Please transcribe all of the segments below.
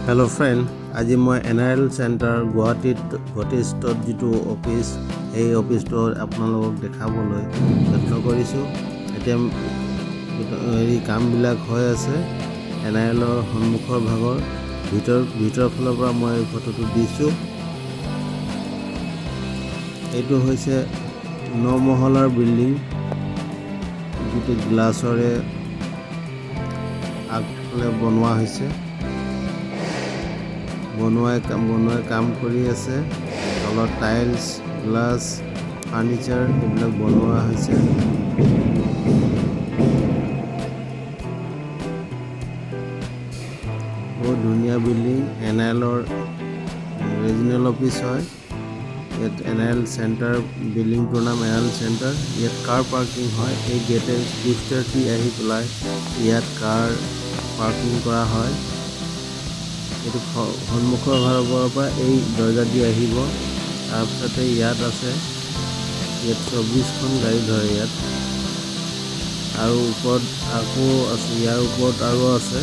Hello' friend, আজি মই N R L centre গুৱাহাটীত, গুৱাহাটী ষ্টত যিটো অফিচ, সেই অফিচটো আপোনালোকক দেখাবলৈ যত্ন কৰিছোঁ। এতিয়া হেৰি কামবিলাক হৈ আছে। এন আৰ এলৰ সন্মুখৰ ভাগৰ ভিতৰৰ ফালৰ পৰা মই ফটোটো দিছোঁ। এইটো হৈছে ন মহলাৰ বিল্ডিং, যিটো গ্লাছৰে আগফালে বনোৱা হৈছে। বনোৱাই কাম কৰি আছে। তলত টাইলছ, গ্লাছ, ফাৰ্নিচাৰ এইবিলাক বনোৱা হৈছে। বহুত ধুনীয়া বিল্ডিং। এন আৰ এলৰ ৰিজনেল অফিচ হয় ইয়াত। এন আৰ এল চেণ্টাৰ, বিল্ডিংটোৰ নাম এন আৰ এল চেণ্টাৰ। ইয়াত কাৰ পাৰ্কিং হয়। এই গেটে লিফ্টাৰ দি আহি পেলাই ইয়াত কাৰ পাৰ্কিং কৰা হয়। এইটো সন্মুখৰ ভাগৰ পৰা এই দৰ্জা দি আহিব। তাৰপিছতে ইয়াত আছে, ইয়াত 24খন গাড়ী ধৰে ইয়াত। আৰু ওপৰত আকৌ আছে, ইয়াৰ ওপৰত আৰু আছে।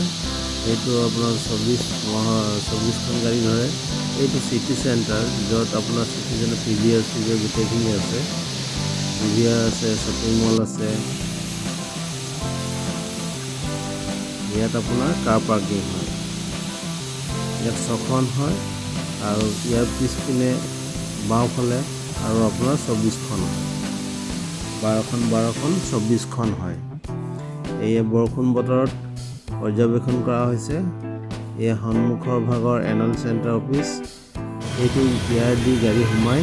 এইটো আপোনাৰ 24খন গাড়ী ধৰে। এইটো চিটি চেণ্টাৰ, য'ত আপোনাৰ city centre, P V R, C V R গোটেইখিনি আছে। পি ভি আৰ আছে, শ্বপিং মল আছে। ইয়াত আপোনাৰ কাৰ পাৰ্কিং হয়। ইয়াত ছখন হয় আৰু ইয়াৰ পিছপিনে বাওঁফালে আৰু আপোনাৰ 24খন হয়। 12খন, 12খন, 24খন হয়। এয়া বৰষুণ বতৰত পৰ্যবেক্ষণ কৰা হৈছে। এয়া সন্মুখৰ ভাগৰ এন এল চেণ্টাৰ অফিচ। এইটো ইয়াৰ দি গাড়ী সোমাই।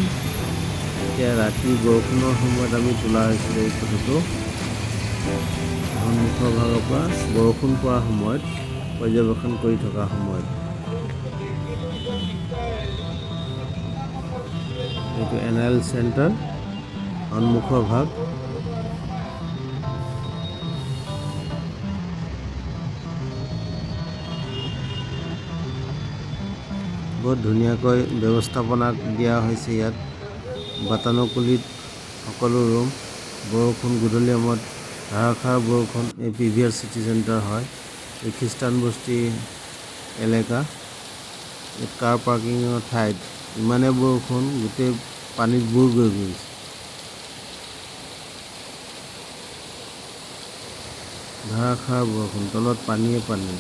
এতিয়া ৰাতি বৰষুণৰ সময়ত আমি তোলা হৈছিলে এই ফটোটো। সন্মুখৰ ভাগৰ পৰা বৰষুণ পৰা সময়ত পৰ্যবেক্ষণ কৰি থকা সময়ত। এইটো এন এল চেণ্টাৰ সন্মুখৰ ভাগ। বহুত ধুনীয়াকৈ ব্যৱস্থাপনা দিয়া হৈছে ইয়াত। বাতানুকূলিত সকলো ৰুম। বৰষুণ, গধূলি সময়ত ধাৰাসাৰ বৰষুণ। এই P V R city centre হয়, এই খ্ৰীষ্টানবস্তি এলেকা। ইয়াত কাৰ পাৰ্কিঙৰ ঠাইত ইমানেই বৰষুণ, গোটেই পানীত বুৰ গৈ গৈছে। ধাৰাসাৰ বৰষুণ, তলত পানীয়ে পানী।